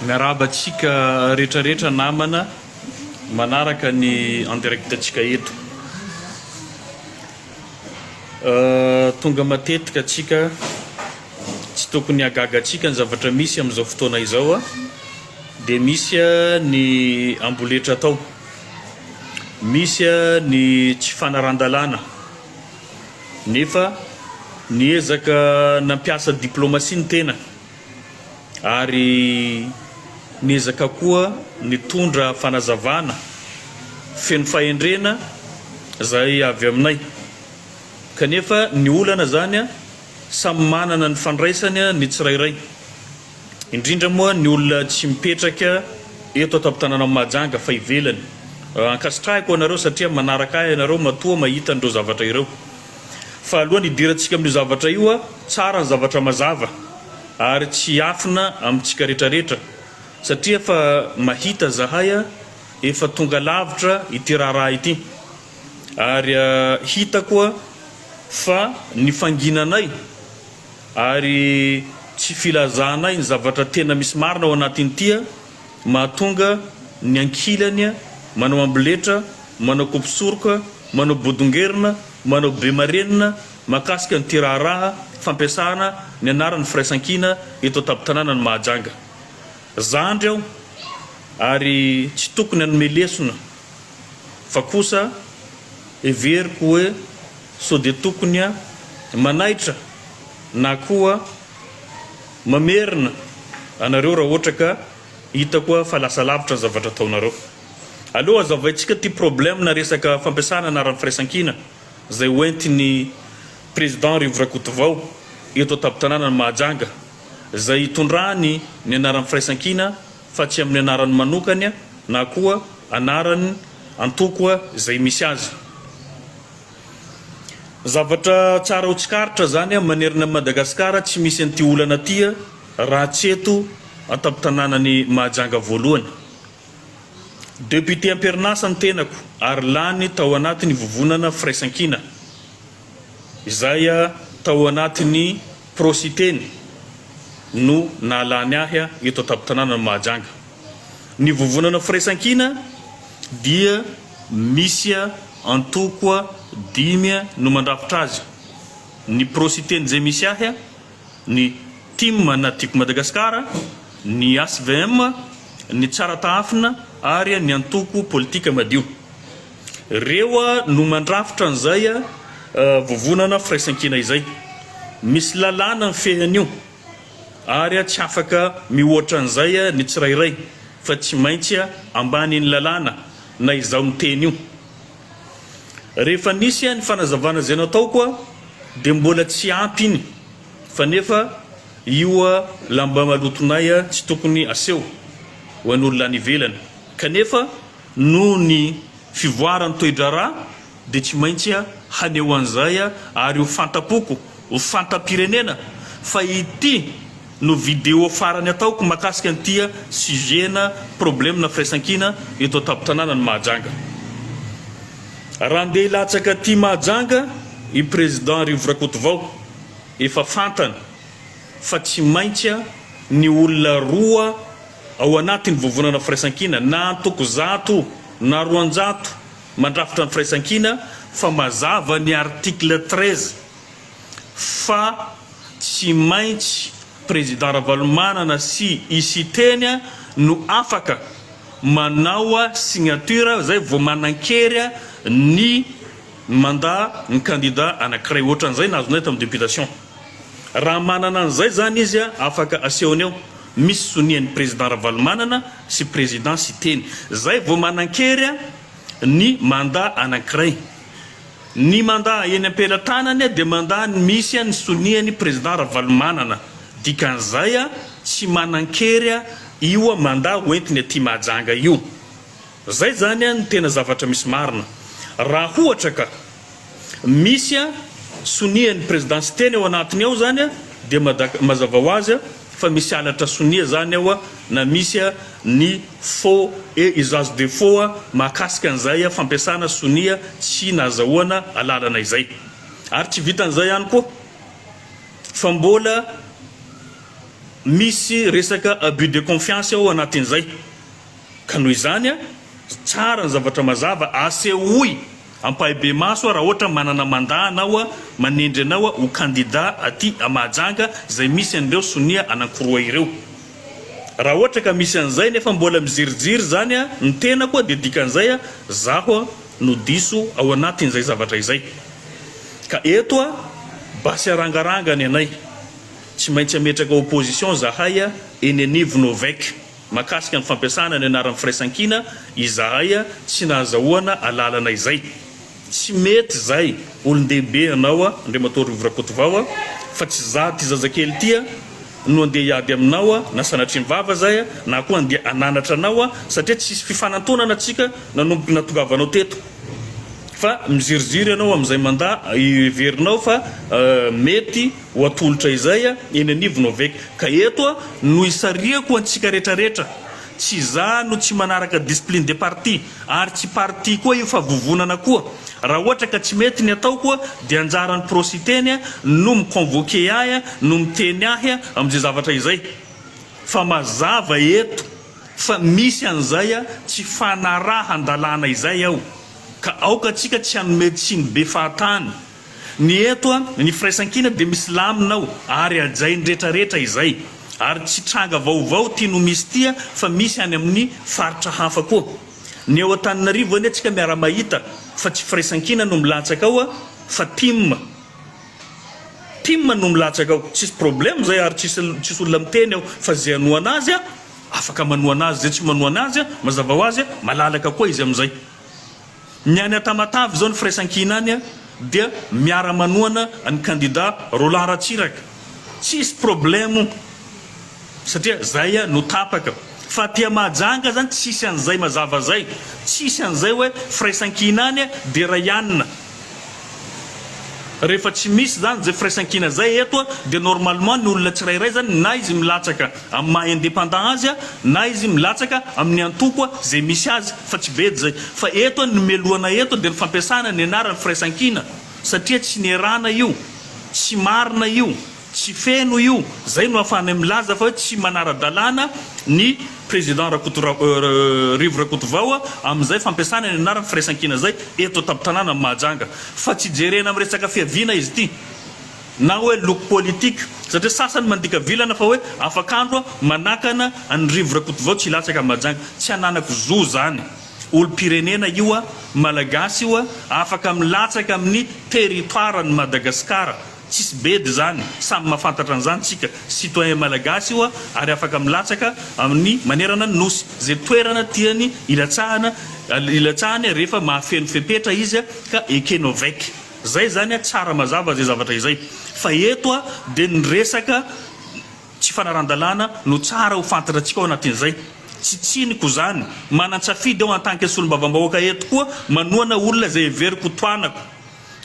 Miarahaba antsika rehetra rehetra namana manaraka ny en direct antsika eto. Tonga matetika antsika, tsy tokony hahagaga antsika ny zavatra misy amin'izao fotoana izao dia misy ny amboletra atao, misy ny tsy fanaran-dalàna nefa niezaka nampiasa diplomasia ny tena. ary niezaka koa nitondra fanazavana feno fahendrena izay avy aminay. Kanefa ny olana izany samy manana ny fandraisany ny tsirairay, indrindra moa ny olona tsy mipetraka eto an-tampon-tanànan'i Mahajanga fa ivelany. Ankasitrahiko anareo satria manaraka ahy ianareo matoa mahita an'ireo zavatra ireo. Fa alohan'ny hidirantsika amin'io zavatra io, tsara ny zavatra mazava ary tsy hiafina amintsika retraretra satria efa mahita zahay efa tonga lavitra ity raharaha ity ary hitako fa ny fanginanay ary tsy filazanay ny zavatra tena misy marina ao anatin'ity mahatonga ny ankilany manao amboletra, manao kopisoroka, manao bodongerina, manao be marenina mahakasika an'ity raharaha fampiasana ny anaran'ny firaisankina eto an-tampon-tanànan'i Mahajanga. Zandry aho ary tsy tokony hanome lesona fa kosa heveriko hoe sao dia tokony manaitra na koa mamerina anareo raha ohatra ka hitako fa lasa lavitra ny zavatra ataonareo. Aleo hazavaintsika ity problème na resaka fampiasana anaran'ny firaisankina izay ho entin'ny Président Rivo Rakotovao eto an-tampon-tanànan'i Mahajanga izay hitondrany ny anaran'ny firaisankina fa tsy amin'ny anarany manokany na koa anaran'ny antoko izay misy azy. Zavatra tsara ho tsikaritra izany manerana an'i Madagasikara tsy misy an'ity olana ity raha tsy eto an-tampon-tanànan'i Mahajanga voalohany. Député am-perinasa ny tenako ary lany tao anatin'ny vovonana Firaisankina izay tao anatin'ny Pro-Siteny no nahalany ahy eto an-tampon-tanànan'i Mahajanga. Ny vovonana Firaisankina dia misy antoko dimy no mandrafitra azy, ny Pro-Siteny izay misy ahy, ny tim na Tiako Madagasikara, ny hvm, ny Tsara Tahafina ary ny antoko politika Madio. Ireo no mandrafitra an'izay vovonana firaisankina izay. Misy lalàna mifehy an'io ary tsy afaka mihoatra an'izay ny tsirairay fa tsy maintsy ambanin'ny lalàna na izaho miteny io. Rehefa nisy ny fanazavana izay nataoko dia mbola tsy ampy iny fa nefa io lamba malotonay tsy tokony aseho ho an'olona any ivelany kanefa noho ny fivoaran'ny toe-draharaha dia tsy maintsy haneho an'izay ary ho fanta-poko, ho fanta-pirenena fa ity no vidéo farany ataoko mahakasika an'ity sujet-na problème-na firaisankina eto an-tampon-tanànan'i Mahajanga. Raha andeha hilatsaka aty Mahajanga i Président Rivo Rakotovao, efa fantany fa tsy maintsy ny olona roa ao anatin'ny vovonana firaisankina na antoko zato na 200 mandrafitra ny firaisankina fa mazava ny article 13 fa tsy maintsy Président Ravalomanana sy i Siteny no afaka manao signature zay vao manankery ny mandat ny candidat anakiray ohatran'izay nazonay tamin'ny députation. Raha manana an'izay zany izy afaka asehony eo misy sonian'ny Président Ravalomanana sy Président Siteny. Zay vao manankery ny mandat anankiray. Ny mandat eny am-pelatanany dia mandat ny misy ny sonian'ny Président Ravalomanana. Dikan'izay tsy manankery io mandat hoentiny aty Mahajanga io. Zay zany no tena zavatra misy marina. Raha ohatra ka misy sonian'ny Président Siteny ao anatiny ao zany dia mazava ho azy fa misy halatra sonia zany ao na misy ny faux et usage de faux mahakasika an'izay fampiasana sonia tsy nahazahoana alalana izay. Ary tsy vitan'izay ihany koa fa mbola. Misy resaka abus de confiance ao anatin'izay. Ka noho izany, tsara ny zavatra mazava, asehoy ampahibemaso raha ohatra manana mandat anao manendry anao ho candidat aty Mahajanga izay misy an'ireo sonia anankiroa ireo. Raha ohatra ka misy an'izay nefa mbola miziriziry izany ny tenako dia dikan'izay zaho no diso ao anatin'izay zavatra izay. Ka eto basy arangaranga ny anay. Tsy maintsy hametraka opposition zahay eny anivon'ny OVEC. Mahakasika ny fampiasana ny anaran'ny firaisankina izahay tsy nahazahoana alalana izay. Tsy mety izay, olon-dehibe ianao Andriamatoa Rivo Rakotovao fa tsy za ty zazakely ty no andeha hiady aminao na sanatria ny vava zay na koa andeha hananatra anao satria tsisy fifanantonana tsika nanomboka natongavanao teto fa miziriziry ianao amin'izay mandat heverinao fa mety ho atolotra izay eny anivon'ny OVEC ka eto no isarihako antsika retraretra tsy za no tsy manaraka discipline de parti ary tsy parti koa io fa vovonana koa raha ohatra ka tsy mety ny ataoko dia anjaran'ny prositeny no mi convoquer ahy no miteny ahy amin'izay zavatra izay fa mazava eto fa misy an'izay tsy fanarahan-dalàna izay ao ka aoka antsika tsy hanome tsiny be fahatany Ny eto a, ny firaisankina dia misy lamina ao ary hajain'ny retraretra izay. Ary tsy tranga vaovao ity no misy ity fa misy any amin'ny faritra hafa koa. Ny ao Antananarivo anie tsika miara-mahita fa tsy firaisankina no milatsaka ao fa tim. Tim no milatsaka ao. Tsisy problème zay ary tsisy tsisy olona miteny ao fa zay hanohana azy afaka manohana azy, zay tsy manohana azy mazava ho azy malalaka koa izy amin'izay. Ny any Tamatave izao ny firaisankina any dia miara manohana an'i kandida Roland Ratsiraka. Tsisy problème satria zay no tapaka. Fa aty Mahajanga zany tsisy an'izay mazava zay. Tsisy an'izay hoe firaisankina any dia Rayanina. Rehefa tsy misy zany zay firaisankina zay eto dia normalement ny olona tsirairay zany na izy milatsaka amin'ny maha indépendant azy na izy milatsaka amin'ny antoko zay misy azy fa tsy bedy zay fa eto ny melohana eto dia ny fampiasana ny anaran'ny firaisankina satria tsy nierana io tsy marina io Tsy feno io, zay no ahafahanay milaza fa hoe tsy manara-dalàna ny Président Rakoto Rivo Rakotovao amin'izay fampiasana ny anaran'ny firaisankina zay eto an-tampon-tanàna Mahajanga. Fa tsy jerena amin'ny resaka fiaviana izy ity na hoe loko politique satria sasany mandika vilana fa hoe afak'andro manakana an'i Rivo Rakotovao tsy hilatsaka Mahajanga. Tsy ananako zo zany. Olom-pirenena io, Malagasy io, afaka milatsaka amin'ny territoire-n'i Madagasikara. Tsisy bedy zany, samy mahafantatra an'izany tsika, citoyen malagasy io ary afaka milatsaka amin'ny manerana ny nosy, ze toerana tiany ilatsahana ilatsahany rehefa mahafeno fepetra izy ka ekeny ovec. Zay zany tsara mazava zay zavatra izay. Fa eto de ny resaka tsy fanaran-dalàna no tsara ho fantatratsika ao anatin'izay. Tsy tsiniko zany, manan-tsafidy aho en tant que solombavambahoaka eto koa manohana olona zay heveriko ho tohanako.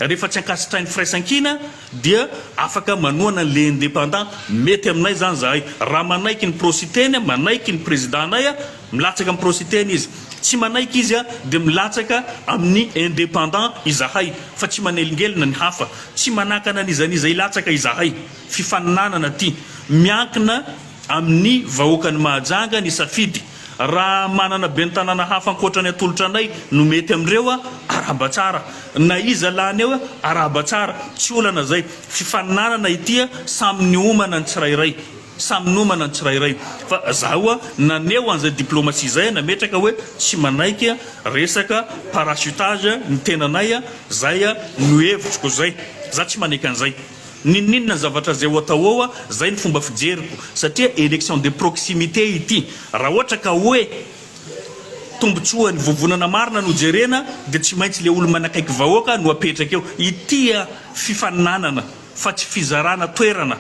Rehefa tsy ankasitrahin'ny firaisankina dia afaka manohana an'le indépendant, mety aminay zany zahay. Raha manaiky ny pro-Siteny, manaiky ny président-nay, milatsaka amin'ny pro-Siteny izy. Tsy manaiky izy dia milatsaka amin'ny indépendant izahay fa tsy manelingelina ny hafa. Tsy manakana an'iza n'iza hilatsaka izahay. Fifaninanana ty. Miankina amin'ny vahoakan'i Mahajanga ny safidy. Raha manana ben'ny tanàna hafa ankoatra ny atolotra anay no mety amin'ireo, arahaba tsara. Na iza lany eo, arahaba tsara. Tsy olana izay. Fifaninanana ity, samy niomana ny tsirairay. Samy niomana ny tsirairay. Fa zaho naneho an'izay diplomatie izay, nametraka hoe tsy manaiky resaka parachutage ny tenanay, zay no hevitroko zay. Za tsy manaiky an'izay. N'inon'inona zavatra zay ho atao ao, zay ny fomba fijeriko, satria élection de proximité ity, raha ohatra ka hoe tombotsoan'ny vovonana marina no jerena dia tsy maintsy le olo manakaiky vahoaka no apetraka eo, ity fifaninanana fa tsy fizarana toerana,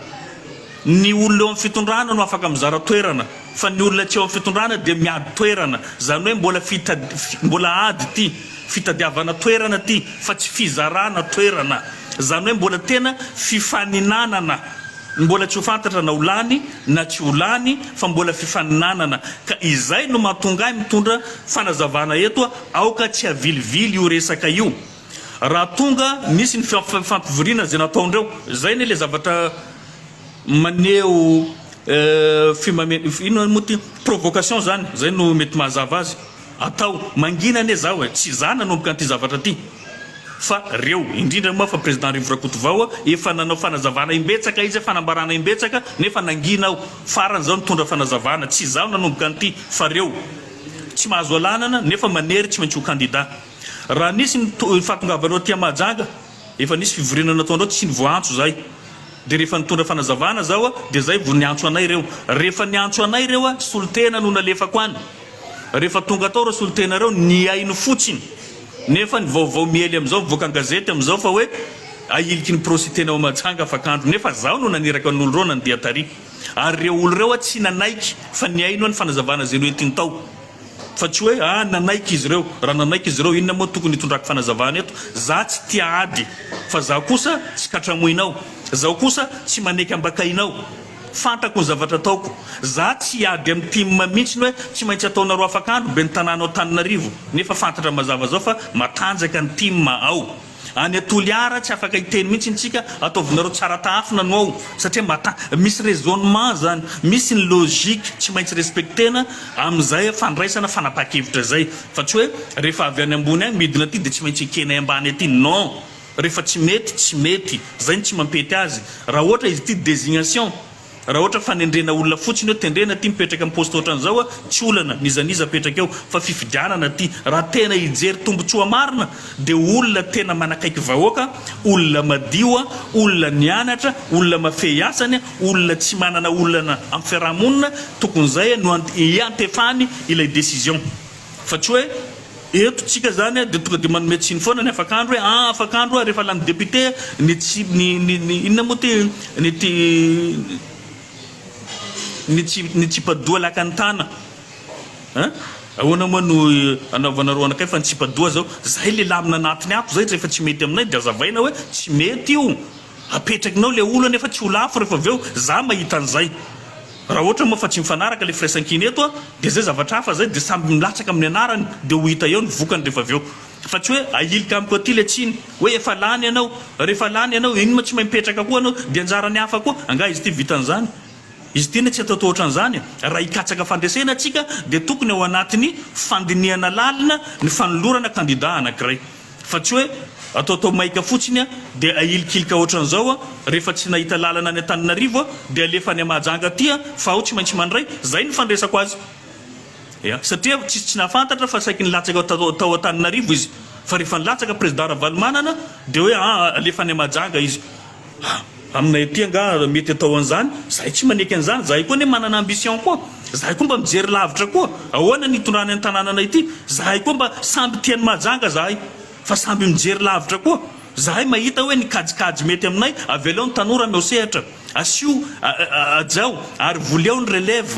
ny olona eo amin'ny fitondrana no afaka mizara toerana fa ny olona tsy eo amin'ny fitondrana dia miady toerana, zany hoe mbola mbola ady ity, fitadiavana toerana ity fa tsy fizarana toerana. Izany hoe mbola tena fifaninanana, mbola tsy ho fantatra na ho lany na tsy ho lany fa mbola fifaninanana ka izay no mahatonga ahy mitondra fanazavana eto, aoka tsy havilivily io resaka io. Raha tonga nisy ny fampivoriana izay nataondreo, izay anie ilay zavatra maneho. Fimame, inona moa ty? Provocation zany, zay no mety mahazava azy. Atao, mangina anie zaho e, tsy za nanomboka an'ity zavatra ty fa reo, indrindra moa fa Président Rivo Rakotovao efa nanao fanazavana imbetsaka izy, fanambarana imbetsaka nefa nangina aho, farany zao nitondra fanazavana, tsy zaho nanomboka an'ity fa reo. Tsy mahazo alanana nefa manery tsy maintsy ho candidat. Raha nisy ny fahatongavanao aty Mahajanga, Efa nisy fivoriana nataonareo tsy voaantso zahay. Dia rehefa nitondra fanazavana zaho dia zay vao niantso anay ireo. Rehefa niantso anay ireo solontena no nalefako any. Rehefa tonga tao ireo solontena ireo nihaino fotsiny. Nefa ny vaovao miely amin'izao mivoaka an-gazety amin'izao fa hoe ahiliky ny prositena ao Mahajanga afak'andro. Nefa zaho no naniraka ny olo ireo nandeha tary. Ary ireo olo ireo tsy nanaiky fa nihaino ny fanazavana izay noentiny tao. Fa tsy hoe ah nanaiky izy ireo, raha nanaiky izy ireo inona moa tokony hitondrako fanazavana eto, za tsy tia ady fa za kosa tsy katramoinao, zaho kosa tsy maneky ambakainao, fantako ny zavatra ataoko, za tsy hiady amin'ny tim mihitsiny hoe tsy maintsy ataonareo afak'andro ben'ny tanàna ao Antananarivo nefa fantatra mazava zao fa matanjaka ny tim ao. Any Toliara tsy afaka hiteny mihitsy tsika, ataovinareo tsara tahafina no ao satria mba misy raisonnement zany, misy ny logique tsy maintsy respectena amin'izay fandraisana fanapahan-kevitra izay fa tsy hoe rehefa avy any ambony any midina aty dia tsy maintsy ekenay ambany aty, non! Rehefa tsy mety tsy mety, zay no tsy mampety azy, raha ohatra izy ity désignation. Raha ohatra fanendrena olona fotsiny hoe tendrena aty mipetraka amin'ny poste ohatran'izao a, tsy olana n'iza n'iza apetraka eo fa fifidianana aty. Raha tena hijery tombotsoa marina dia olona tena manakaiky vahoaka, olona madio, olona nianatra, olona mafehy asany, olona tsy manana olana amin'ny fiarahamonina, tokony izay no hiantefany ilay décision. Fa tsy hoe eto tsika zany dia tonga dia manome tsiny foana ny afakandro hoe ah afakandro ah rehefa lany député ny tsy ny ny ny inona moa ty ny ty ny tsy ny tsipadoha lakan'ny tana hein ahoana moa no anaovanareo anakay fa ny tsipadoha zao zay le lamina anatiny ato zay rehefa tsy mety aminay dia azavaina hoe tsy mety io apetrakinao le olona nefa tsy ho lafo rehefa avy eo za mahita an'izay Raha ohatra moa fa tsy mifanaraka ilay firaisankina eto dia zay zavatra hafa zay dia samby milatsaka amin'ny anarany dia ho hita eo ny vokany rehefa avy eo. Fa tsy hoe ahilika amiko aty ilay tsiny hoe efa lany ianao, rehefa lany ianao iny moa tsy mahay mipetraka koa ianao dia anjaran'ny hafa koa, angaha izy ity vitan'izany? Izy ity anie tsy atao ohatran'izany e! Raha hikatsaka fandresena tsika dia tokony ao anatin'ny fandinihana lalina ny fanolorana kandida anankiray. Fa tsy hoe ataotao maika fotsiny dia ahilikilika ohatran'izao rehefa tsy nahita lalana any Antananarivo dia alefa any Mahajanga aty fa ao tsy maintsy mandray, zay ny fandresako azy. Ya, satria tsisy tsy nahafantatra fa saiky nilatsaka tao Antananarivo izy fa rehefa nilatsaka président Ravalomanana dia hoe aa alefa any Mahajanga izy. Aminay aty angaha mety atao an'izany? Zahay tsy maneky an'izany, zahay koa anie manana ambition koa, zahay koa mba mijery lavitra koa, ahoana ny hitondrany an'i tananana ity, zahay koa mba samby tia an'i Mahajanga zahay, fa samby mijery lavitra koa, zahay mahita hoe ny kajikajy mety aminay, avelao ny tanora ameo sehatra, asio, hajao ary voleo ny relève,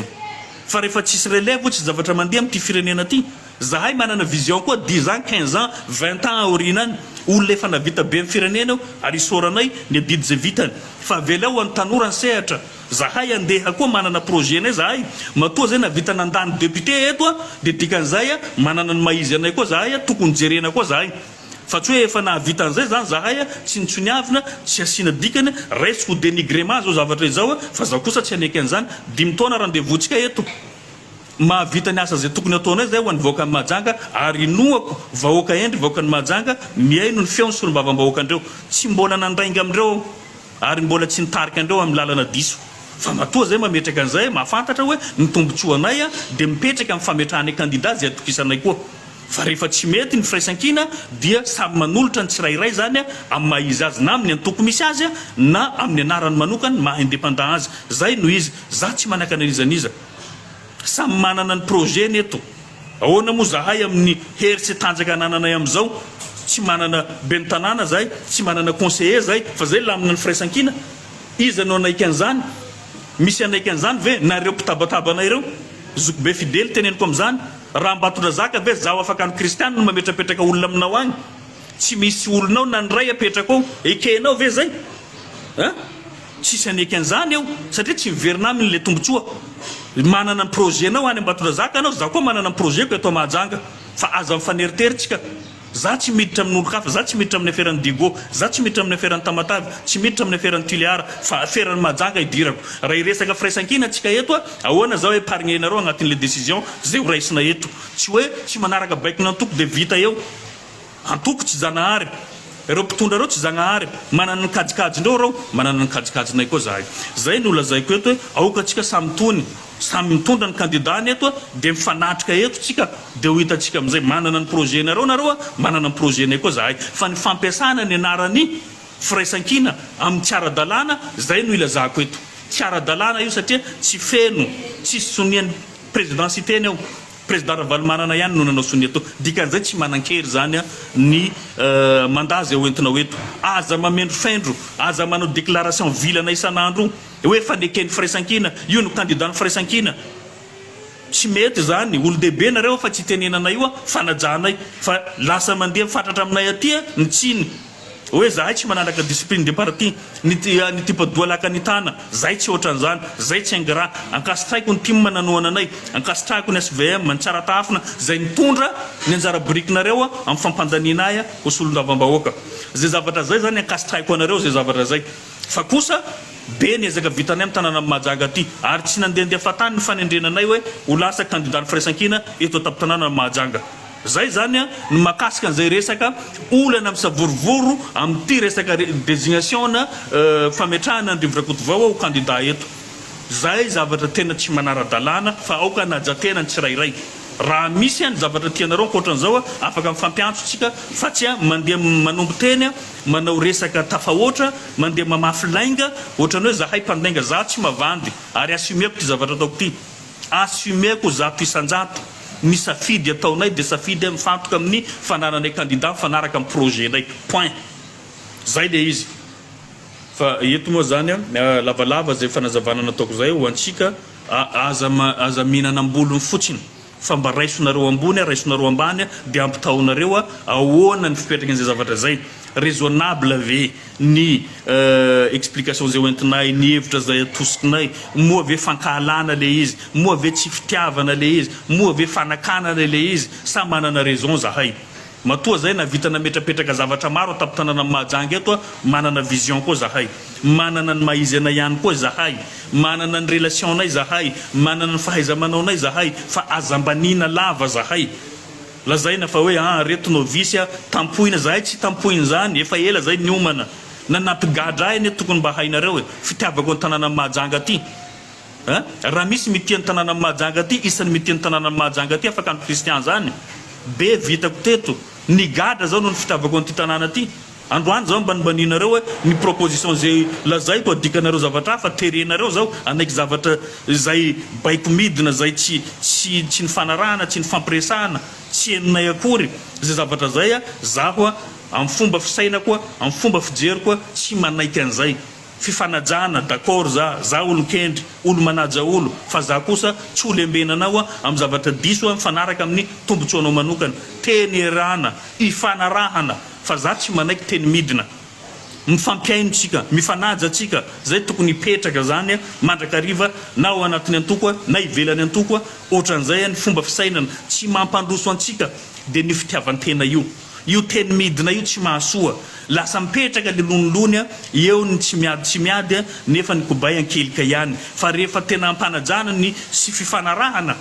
fa rehefa tsisy relève tsy zavatra mandeha amin'ity firenena ity. Zahay manana vision koa dix ans, 15 ans, 20 ans aoriana any, olona efa navita be ny firenena io ary isaoranay ny adidy izay vitany fa avelao ho an'ny tanora ny sehatra, zahay andeha koa manana projet nay zahay, matoa zay navita nandany député eto a dia dikan'izay a manana ny maha izy anay koa zahay a tokony jerena koa zahay fa tsy hoe efa nahavita an'izay zany zahay a tsinontsoniavina tsy asiana dikany, raisiko ho dénigrement zao zavatra izao a fa zaho kosa tsy haneky an'izany, dimy taona rendez-vous tsika eto. Mahavita ny asa izay tokony ataonay izay ho an'ny vahoakan'i Mahajanga ary inoako vahoaka hendry vahoakan'i Mahajanga mihaino ny feon'ny solombavambahoakandreo. Tsy mbola nandainga amindreo aho ary mbola tsy nitarika andreo amin'ny lalana diso. Fa matoa izay mametraka an'izay mahafantatra hoe ny tombotsoanay dia mipetraka amin'ny fametrahanay kandida izay atokisanay koa. Fa rehefa tsy mety ny firaisankina dia samy manolotra ny tsirairay izany amin'ny maha izy azy na amin'ny antoko misy azy na amin'ny anarany manokany maha indépendant azy. Zay no izy. Za tsy manakana an'iza n'iza. Samy manana ny projet-ny eto. Ahoana moa zahay amin'ny hery sy tanjaka anananay amin'izao? Tsy manana ben'ny tanàna zahay, tsy manana conseiller zahay, fa zay lamina ny firaisankina. Iza no hanaiky an'izany? Misy hanaiky an'izany ve nareo mpitabataba anay ireo? Zokibe Fidely teneniko amin'izany. Raha Ambatondrazaka ve zaho afaka any Kristiana no mametrapetraka olona aminao agny? Tsy misy olona ao na ny ray apetrako ao. Ekenao ve zay? Hein? Tsisy haneky an'izany eo satria tsy miverina aminy ilay tombotsoa. Manana ny projet nao any Ambatondrazaka anao, zaho koa manana ny projet-ko eto Mahajanga fa aza mifaneritery tsika. Za tsy miditra amin'olon-kafa, za tsy miditra amin'ny aferan'i Diego, za tsy miditra amin'ny aferan'i Tamatave, tsy miditra amin'ny aferan'i Tuléar, fa aferan'i Mahajanga idirako. Raha hiresaka firaisankina tsika eto a, ahoana zao épargner-nareo agnatin'le décision zay ho raisina eto. Tsy hoe tsy manaraka baikon'antoko dia vita eo. Antoko tsy zanahary. Ireo mpitondra ireo tsy zagnahary. Manana ny kajikajindreo ireo, manana ny kajikajinay koa zahay. Zay no lazaiko eto hoe aoka tsika samy tony, samy mitondra ny candidat-ny eto dia mifanatrika eto tsika dia ho hitantsika amin'izay. Manana ny projet-nareo nareo, manana ny projet-nay koa zahay. Fa ny fampiasana ny anaran'ny firaisankina amin'ny tsy ara-dalàna, zay no ilazako eto. Tsy ara-dalàna io satria tsy feno, tsisy sonian'ny président Siteny ao. Président Ravalomanana ihany no nanao sonia teo. Dikan'izay tsy manan-kery izany ny mandat izay hoentinao eto. Aza mamendrofendro, aza manao déclaration vilana isan'andro hoe efa neken'ny firaisankina, io no candidat ny firaisankina. Tsy mety izany, olon-dehibe nareo fa tsy itenenanay io fanajanay fa lasa mandeha mifatratra aminay aty ny tsiny. Hoe zahay tsy manaraka discipline de parti, ny ny tipa-doha laka-nitana, zahay tsy ohatran'izany, zay tsy ingrat, ankasitrahiko ny tim nanohana anay, ankasitrahako ny SVM, ny Tsaratahafina zay nitondra ny anjara birikinareo amin'ny fampandaniana ahy ho solondavam-bahoaka. Zay zavatra zay zany ankasitrahiko anareo zay zavatra zay. Fa kosa be ny ezaka vitanay amin'ny tanànan'i Mahajanga aty, ary tsy nandehandeha fahatany ny fanendrena anay hoe ho lasa kandidan'ny firaisankina eto an-tampon-tanànan'i Mahajanga. Zay zany an ny makasika an'izay resaka olana misavorovoro amin'ity resaka désignation na fametrahana an'i Rivo Rakotovao ho candidat eto. Zay zavatra tena tsy manara-dalàna fa aoka hanaja tena ny tsirairay. Raha misy an ny zavatra tianareo ankoatran'izao an afaka mifampiantso tsika fa tsy an mandeha manombo teny an manao resaka tafahoatra mandeha mamafy lainga ohatran'ny hoe zahay mpandainga za tsy mavandy ary assumer-ko ity zavatra ataoko ity. Assumer-ko 100%. Ny safidy ataonay dia safidy mifantoka amin'ny fanananay candidat mifanaraka amin'ny projet-nay. Point. Zay le izy. Fa eto moa zany lavalava zay fanazavana nataoko zay ho antsika, aza aza mihinana ambolony fotsiny fa mba raisonareo ambony raisonareo ambany dia ampitaonareo ahoana ny fipetrakin'izay zavatra zay. Raisonnable ve ny explication izay hoentinay, ny hevitra izay atosikinay, moa ve fankahalana le izy, moa ve tsy fitiavana le izy, moa ve fanakanana le izy, sa manana raison zahay? Matoa zay nahavita nametrapetraka zavatra maro an-tampon-tanànan'i Mahajanga eto a, manana vision koa zahay, manana ny maha izy anay ihany koa zahay, manana ny relation-nay zahay, manana ny fahaiza-manaonay zahay, fa aza ambaniana lava zahay. Lazaina fa hoe ah reto novice ah, tampohina, zahay tsy tampohina zany, efa ela zay niomana, na nampigadra ahy anie tokony mba hainareo e, fitiavako ny tanànan'i Mahajanga aty eh, raha misy mitia ny tanànan'i Mahajanga aty, isan'ny mitia ny tanànan'i Mahajanga aty afaka andry Christian zany, be vitako teto, nigadra zao noho ny fitiavako an'ity tanàna ty. Androany zao ambanimbanianareo hoe ny proposition zay lazaiko adikanareo zavatra hafa terenareo zao anaiky zavatra zay baiko midina zay tsy tsy tsy nifanarahana tsy nifampiresahana tsy henonay akory zay zavatra zay a zaho a am fomba fisainako a am fomba fijeriko a tsy manaiky an'izay Fifanajana, d'accord za, za olon-kendry, olo manaja olo, fa za kosa tsy ho lembenanao a amin'ny zavatra diso a mifanaraka amin'ny tombotsoanao manokana. Teny erana, ifanarahana, fa za tsy manaiky teny midina. Mifampihaino tsika, mifanaja tsika, zay tokony hipetraka zany a mandrakariva na ao anatin'ny antoko a na ivelan'ny antoko a, ohatran'izay a ny fomba fisainana, tsy mampandroso antsika dia ny fitiavan-tena io. Io teny midina io tsy mahasoa. Lasa mipetraka le lonilony a, eo ny tsy miady tsy miady a, nefa ny kobay ankelika ihany. Fa rehefa tena ampanajana ny sy fifanarahana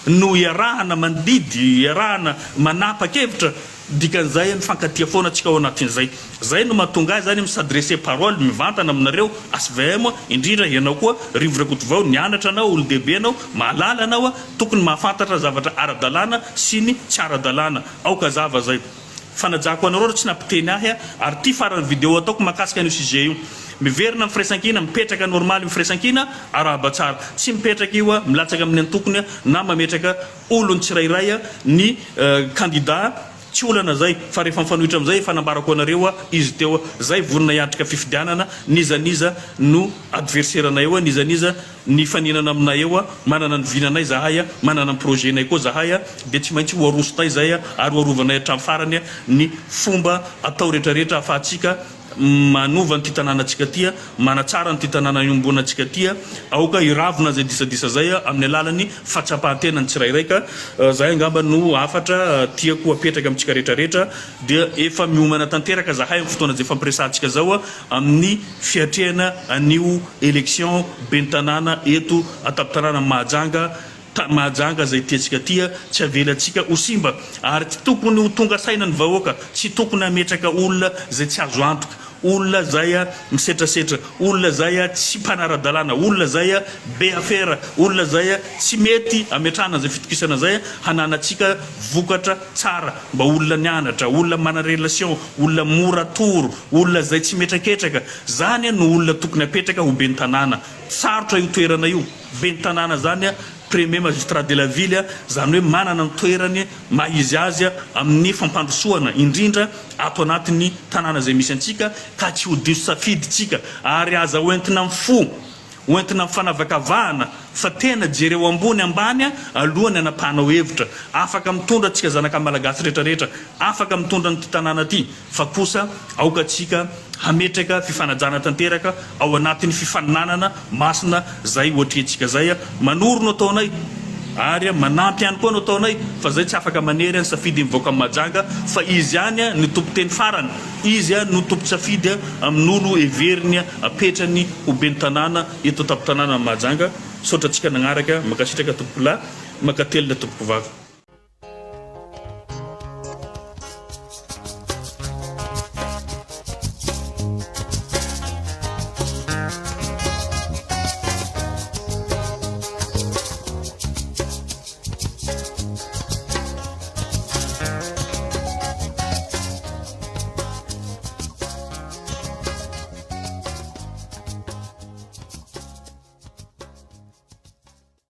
no iarahana mandidy, iarahana manapa-kevitra, dikan'izay mifankatia foana tsika ao anatin'izay. Zay no mahatonga ahy zany mi-s'adresser parole mivantana aminareo HVM, indrindra ianao koa Rivo Rakotovao, nianatra anao, olon-dehibe anao, mahalala anao a, tokony mahafantatra zavatra ara-dalàna sy ny tsy ara-dalàna. Aoka hazava zay. Fanajako anareo ry tsy nampiteny ahy ary ty farany video ataoko makasika an'io sujet io. Miverina amin'ny firaisankina, mipetraka normaly ny firaisankina, arahaba tsara. Tsy mipetraka io milatsaka amin'ny antokony na mametraka olony tsirairay ny candidat, tsy olana zay fa rehefa mifanohitra amin'izay efa nambarako anareo izy teo zay vonona hiatrika fifidianana n'iza n'iza no adversaire-nay eo n'iza n'iza Ny hifaninana aminay eo a, manana ny vinanay zahay a, manana ny projet nay koa zahay a, dia tsy maintsy ho arosonay zay a, ary ho arovanay hatramin'ny farany a, ny fomba atao rehetra rehetra ahafahantsika. manova an'ity tanànantsika ity, manatsara an'ity tanàna iombonantsika ity, aoka hiravona izay disadisa izay amin'ny alalan'ny fahatsapan-tena ny tsirairay ka izay angamba no hafatra tiako apetraka amintsika rehetra rehetra dia efa miomana tanteraka zahay amin'ny fotoana izay ifampiresahantsika izao amin'ny fiatrehana an'io élection ben'ny tanàna eto an-tampon-tanànan'i Mahajanga Ta Mahajanga izay tiantsika tia tsy avelantsika ho simba ary tsy tokony ho tonga saina ny vahoaka, tsy tokony hametraka olona izay tsy azo antoka, olona izay misetrasetra, olona izay tsy mpanara-dalàna, olona izay be afera, olona izay tsy mety ametrahana izay fitokisana izay hananantsika vokatra tsara, mba olona nianatra, olona manana relation, olona mora atoro, olona izay tsy mihetraketraka, izany no olona tokony apetraka ho ben'ny tanàna, sarotra io toerana io. Ben'ny tanàna zany a, premier magistrat de la ville a, zany hoe manana ny toerany maha izy azy amin'ny fampandrosoana indrindra ato anatin'ny tanàna izay misy antsika ka tsy ho diso safidy tsika ary aza hoentina amin'ny fo, hoentina amin'ny fanavakavahana fa tena jereo ambony ambany alohan'ny hanapahanao hevitra. Afaka mitondra tsika zanaka malagasy rehetra rehetra, afaka mitondra an'ity tanàna ity. Fa kosa aoka tsika hametraka fifanajana tanteraka ao anatin'ny fifaninanana masina zay ohatrentsika zay a! Manoro no ataonay ary manampy ihany koa no ataonay fa zay tsy afaka manery ny safidy mivoaka amin'i Mahajanga fa izy ihany no tompon-teny farany, izy no tompon-tsafidy amin'olo heveriny apetrany ho ben'ny tanàna eto an-tampon-tanànan'i Mahajanga. Misaotra antsika nagnaraka, mankasitraka tompokolahy, mankatelina tompokovavy.